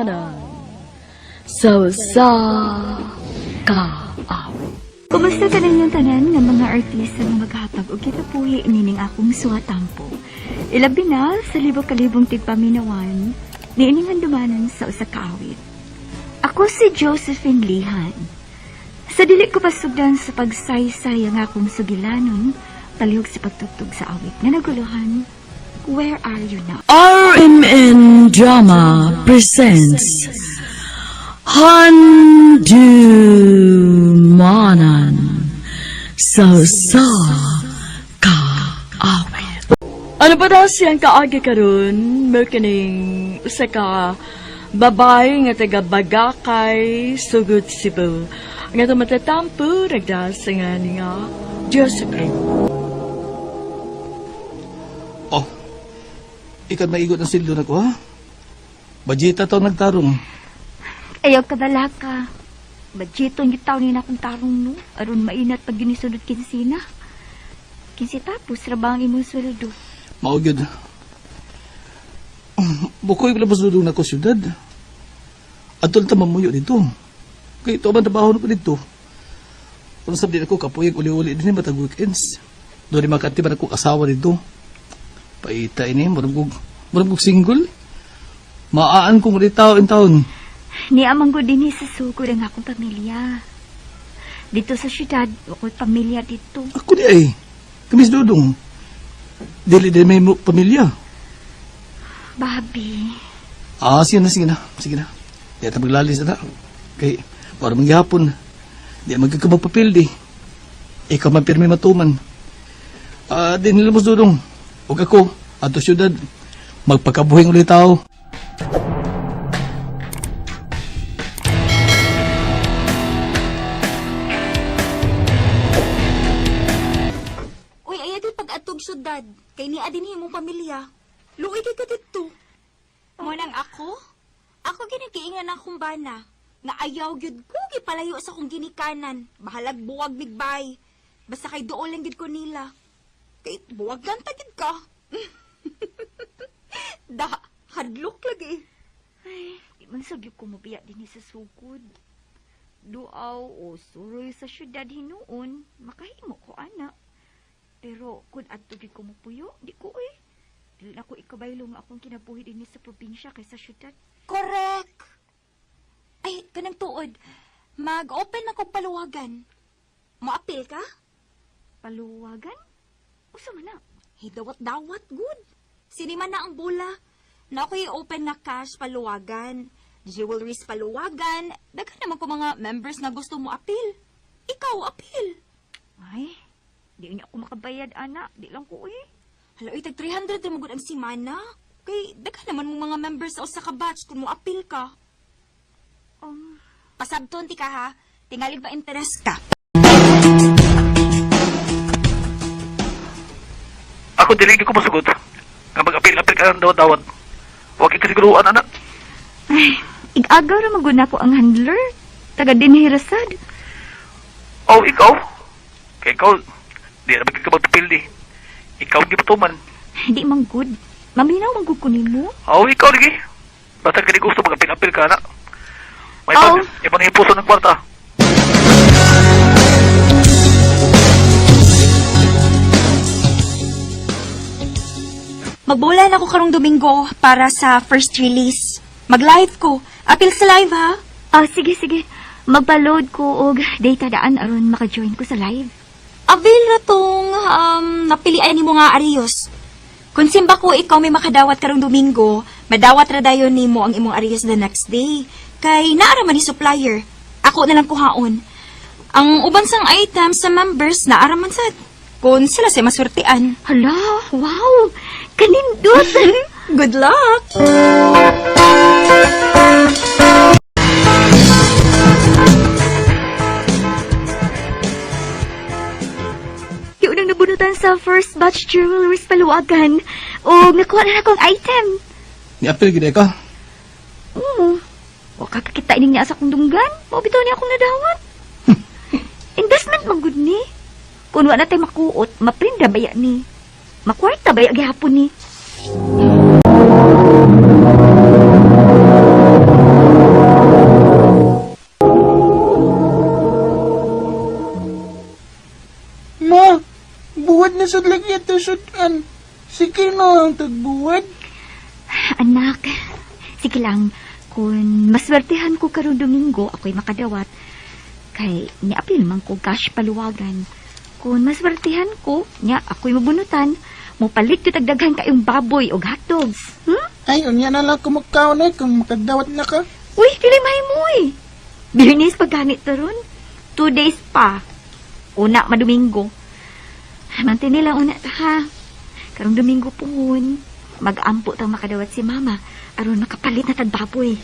Handumanan sa usa ka awit. Kumusta ka ninyong tanan nga mga artista nga maghatag og kinabuhi nining akong suwatampo. Ilabi na sa libo-kalibong tigpaminawan niining handumanan sa usa ka awit. Ako si Josephine Lihan. Sa dili ko pasugdan sa pagsaysay ang akong sugilanon, palihog sa pagtugtog sa awit nga naguluhan, Where Are You Now? RMN Drama presents Handumanan sa usa ka awit. Ano ba daw siyang kaagi karon? Mo kining usa ka babae nga taga Bagakay, Sugod, Cebu. Nga tumatatampo, nagdasa nga ni nga Josephine. Oh, ikaw maigot ang sildo na ko, ha? Bajita to nagtarong. Ayaw ka balaka. Budgeton yung taon ni akong tarong no. Aron mainat pag ginisunod kinsina. Kinsi tapos, rabang imong sweldo. Mao gyud. Bukoy labas dudong na ko syudad. Atol ta mamuyo dito. Kay ito man trabaho na ko dito. Pero sabi ako kapuyag uli-uli din matag weekends. Doon ni Makati man ako asawa dito. Paita ini, murag kog single. Maaan kong ritaw in taon. Niamang ko din sa sugod ang akong pamilya. Dito sa syudad, ako'y pamilya dito. Ako di ay. Kamis dudong. Dili din may pamilya. Babi, Ah, sige na, sige na. Sige na. Di ata maglalis na. Kay, para mangyapon. Di magkakamagpapil di. Ikaw man pirmi matuman. Ah, di nila mas dudong. Huwag ako, ato syudad. Magpakabuhing ulit tao. Uy, ay di pag-atog syudad. Kay niya din himong pamilya. Luoy kay ka didto. Mo nang ako? Ako ginagiingan akong bana. Nga ayaw gyud ko gipalayo sa akong ginikanan. Bahalag buwag bigbay. Basta kay duol lang gyud ko nila. Kay buwag lang ta gyud ka. Da, hadlok lagi. di man sagyo ko mabiya din sa sugod. Duaw o suroy sa syudad hinuon, makahimo ko ana. Pero kung adto gyud ko mopuyo, di ko eh. Dili na ko ikabaylo nga akong kinabuhi dinhi sa probinsya kaysa syudad. Correct. Ay, kanang tuod. Mag-open na kog paluwagan. Moapil ka? Paluwagan? Usa man na. Hey, dawat-dawat, good. Sinima na ang bola. Na ako'y open na cash paluwagan. Jewelries paluwagan. Daghan naman ko mga members na gusto mo apil. Ikaw, apil. Ay, di niya ako makabayad, ana. Di lang ko eh. Hala, oy, tag 300 ra mo gud ang simana. Kay, daghan naman mo mga members sa usa ka batch kung mo apil ka. Pasabton ti ka ha. Tingalig ba interest ka? Ako dili ko masugot. Nga mag-apil-apil ka ng dawat-dawat. Huwag ikasiguruan, anak. Ay, igagaw ra man gud nako ang handler. Taga dinhi ra sad. Oh, ikaw. Kay ikaw, di na ka magpapil di. Ikaw ang gipatuman. Di man gud. Maminaw man gud ko nimo. Oh, ikaw lagi. Basta kini gusto mag-apil-apil ka, anak. May Oh. pag, iba na yung puso ng kwarta. Magbola na ako karong Domingo para sa first release. Mag-live ko. Apil sa live ha. Ah, sige sige. Magpa-load ko og data daan aron maka-join ko sa live. Avail na tong napilian nimo nga Arios. Kung simba ko ikaw may makadawat karong Domingo, madawat ra dayon nimo ang imong Arios the next day. Kay naara man ni supplier. Ako na lang kuhaon. Ang uban sang items sa members naara man sad. Kung sila say maswertean. Hala, wow! Kanindot! Good luck! Yung unang nabunutan sa first batch jewelries paluwagan. O nakuha na akong item. Ni-apil gid ka. Oo. Wa ka kakita ining niya sa akong dunggan. Mao bitaw niya akong nadawat. Investment man gud ni. Kung wa na tay makuot, maprinda baya ni. Makwarta baya gihapon ni. sudan. Sige na ang tagbuwad. Anak, sige lang. Kung maswertehan ko karong Domingo, ako'y makadawat. Kay niapil man ko cash paluwagan. Kung maswertehan ko, nya ako'y mabunutan. Mopalit ko tagdaghan kayong baboy og hotdogs. Ay, unya na lang kumakaon eh kung makadawat na ka. Uy, dili mahimoy. Biyernes pa ganit to ron. 2 days pa. Una madomingo. Mantini lang una ta ha. Karong Domingo pungon. Mag-ampo tang makadawat si mama. Aron makapalit na tag baboy.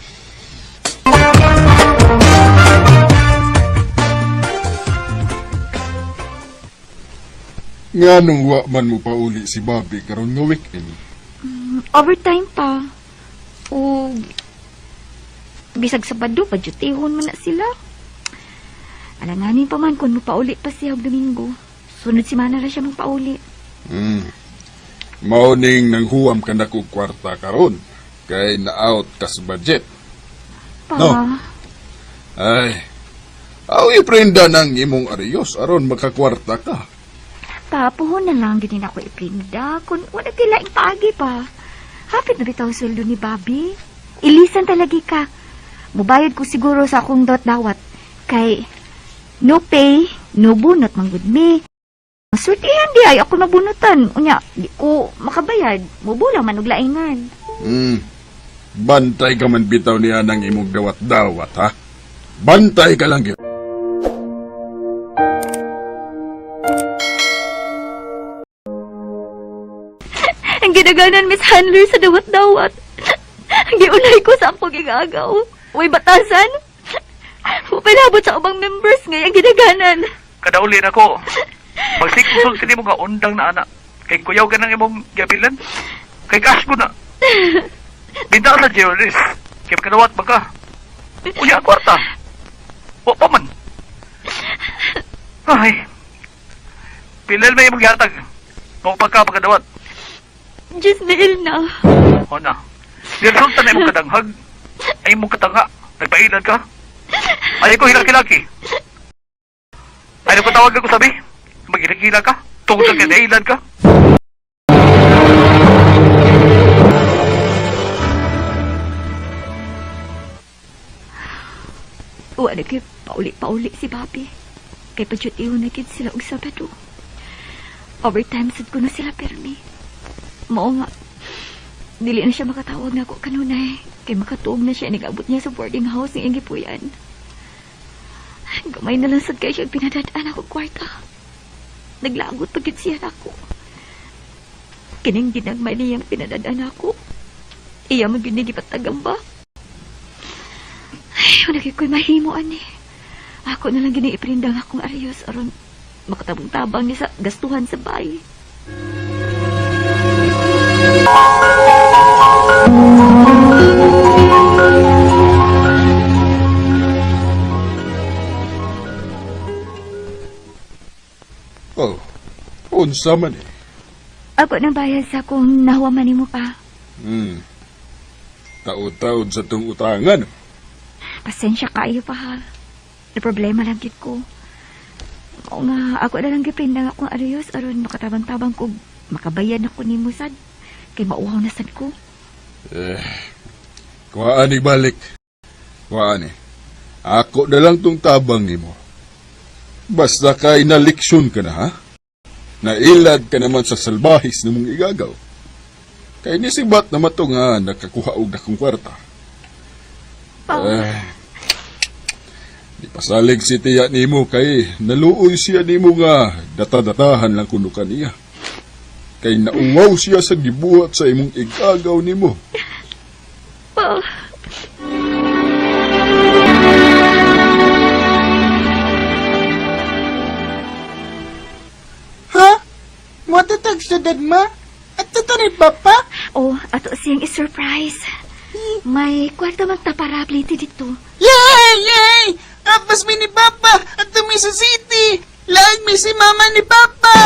Nga nung wa man mo pauli si Bobby karon nga weekend. Overtime pa. O bisag Sabado pa dyutihon man na sila. Alanganin pa man kung mapauli pa siya og Domingo. Sunod semana ra siya magpauli. Mao ning nanghuwam ka na kog kwarta karon kay na-out ka sa budget. Pa. No. Ay. Aw iprenda ng imong ariyos aron makakwarta ka. Pa, puhon na lang ginin ako iprinda kung wala kay laing paagi pa. Hapit na bitaw sweldo ni Bobby. Ilisan talagi ka. Mubayad ko siguro sa akong dot dawat. Kay no pay, no bunot manggud mi. Masultihan di ay ako nabunutan. Unya, di ko makabayad. Mubulang man og laingan. Bantay ka man bitaw niya ng imong dawat-dawat ha. Bantay ka lang gyud. Ang ginaganan Miss Handler sa dawat-dawat. Ang giunay ko sa akong gigagaw. Uy, batasan. Upilabot sa ubang members ngay ang ginaganan. Kadaulin ako. Magsikusog sini mo nga undang na ana. Kay kuyaw ka ng imong gabilan. Kay cash ko na. Binta sa jewelries. Kay kadawat ba ka? Unya ang kwarta. Wa pa man. Ay. Pilil may imong gihatag. Kung pa ka pagkadawat. Diyos na na. O na. Niresulta na imong kadanghag. Ay imong katanga. Nagpailan ka. Ay ko hilaki-laki. Ay ko tawag ako sabi. Maghilakila ka. Tungod sa kinailan ka. Wala kay pauli-pauli si Bobby. Kay padyut iyon na gid sila og Sabado. Overtime sad ko na sila permi. Mao nga, dili na siya makatawag na ako kanunay. Kay makatuog na siya, nag-abot niya sa boarding house ng Ingipuyan. Gamay na lang sad kay siya pinadadaan ako kwarta. Naglagot pagid siya nako. Kining ginagmay niyang pinadadaan ako. Iya man gyud ni gipatagamba. Ay, wala kay ko'y mahimo, ani. Ako na lang giniiprindang akong ariyos aron makatabang-tabang niya sa gastuhan sa bahay. Oh. Unsa man eh. Ako nang bayad sa kung nahuwaman nimo pa. Taod-taod sa tong utangan. Pasensya kayo pa ha. Na problema lang gid ko. Oo nga, ako na lang giprindang akong ariyos aron makatabang-tabang ko makabayad na ko nimo sad. Kay mauhaw na sad ko. Eh, kuhaan ni balik. Kuhaan ni. Ako na lang tong tabang nimo. Basta kay naleksyon ka na, ha? Nailad ka naman sa salbahis na mong igagaw. Kay nisibat naman to nga nakakuha og dakong kwarta. Pa, Eh, di pasalig si tiya nimo kay naluoy siya nimo nga data-datahan lang kuno kaniya. Kay nauwaw siya sa gibuhat sa imong igagaw nimo. pa. Ha? Matatag syudad ma? At totoo ni Papa? Oh, ato siyang i-surprise. May kwarta man ta para plate dito. Yay! Yay! Tapos mi ni Papa at tumi sa city! Laag mi si Mama ni Papa!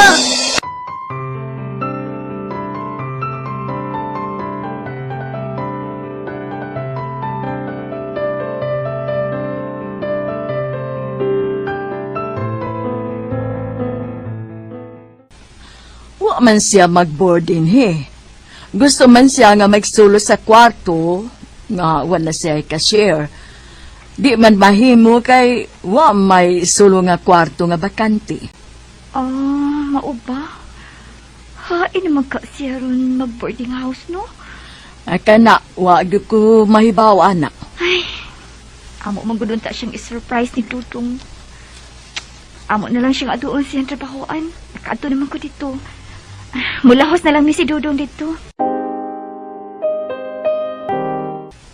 Wa Wa man siya mag-board dinhi. Gusto man siya nga magsulo sa kwarto nga wala siya ka-share. Di man mahimo kay wa may sulo nga kwarto nga bakante. Ah, mao ba? Hain naman ka siya ron mag-boarding house, no? Ay, kana, wa gyud ko mahibaw ana. Ay, amo man gud unta siyang i-surprise ni Dudong. Amo na lang siyang aduon siyang trabahoan. Nakaadto naman ko dito. Ah, mulahos na lang ni si Dudong dito.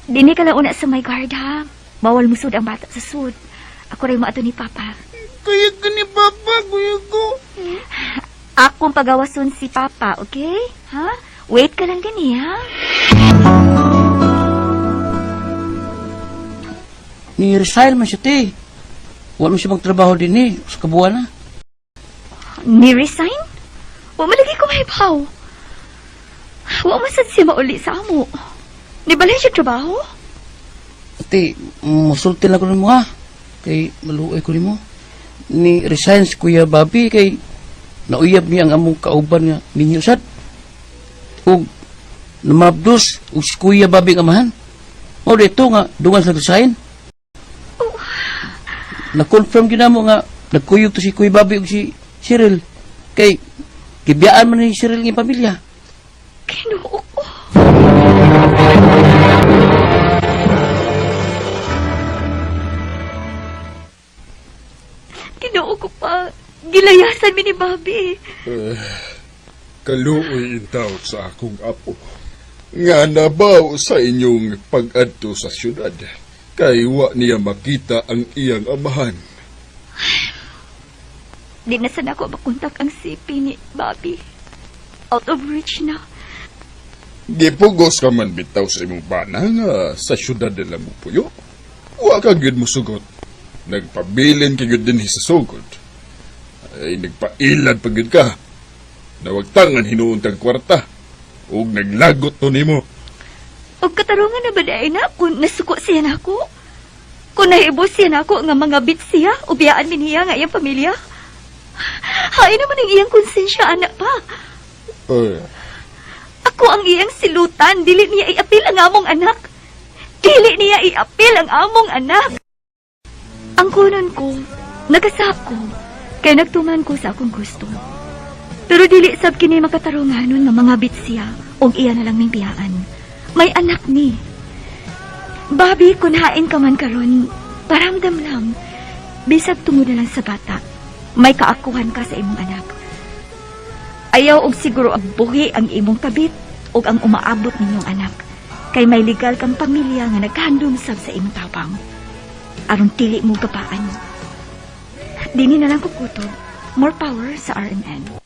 Dini ka lang una sa may guard, ha? Bawal musud ang bata sa sud. Ako rin maato ni Papa. Kuya ko ni Papa, kuya ko. Akong pagawason si Papa, okay? Ha? Wait ka lang gani, ha? Ni resign man siya, te. Wala mo siya magtrabaho din eh. Sa kabuuan na. Ni-resign? Wa malagi ko mahibaw. Wa man sad siya mauli sa amo. Nibalhin siya trabaho? Te, musulti lang ko nimo ha. Kay maluoy ko nimo. Ni resign si Kuya Bobby kay nauyab niya ang among kauban nga minyo sad. Ug namabdos ug si Kuya Bobby ang amahan. Mao dito nga dungan sa resign. Na-confirm gyud namo nga nagkuyog to si Kuya Bobby ug si Cyril. Kay gibiyaan man ni Cyril ng pamilya. Kinuo ko. Kinuo ko pa. Gilayasan mi ni Bobby. Kaluoy intaw sa akong apo. Nga nabaw sa inyong pag-adto sa syudad. Kay wa niya makita ang iyang amahan. Di na sana ako makontak ang CP ni Bobby. Out of reach na. Gipugos ka man bitaw sa imong bana nga sa syudad nila mo puyo. Wa ka gyud mo sugot. Nagpabilin ka gyud dinhi sa sugod. Ay nagpailad pa gyud ka. Nawagtangan hinuon kag kwarta. Ug naglagot to nimo. Og katarungan na ba dahil na kung nasuko siya nako? Kung nahibos siya nako nga mga bit siya, ubiyaan min niya nga iyang pamilya? Hain naman ang iyang konsensya, anak pa. Ay, Ako ang iyang silutan, dili niya iapil ang among anak. Dili niya iapil ang among anak. Ang kunon ko, nagasap ko, kay nagtuman ko sa akong gusto. Pero dili sab kini makatarunganon nga mga bit siya, og iya na lang ning biyaan. May anak ni. Bobby, kun hain ka man karon, paramdam lang. Bisag tungod na lang sa bata, may kaakuhan ka sa imong anak. Ayaw og siguro ang buhi ang imong kabit og ang umaabot ninyong anak. Kay may legal kang pamilya nga naghandom sab sa imong tabang. Aron dili mo gabaan. Dini na lang kukutob. More power sa RMN.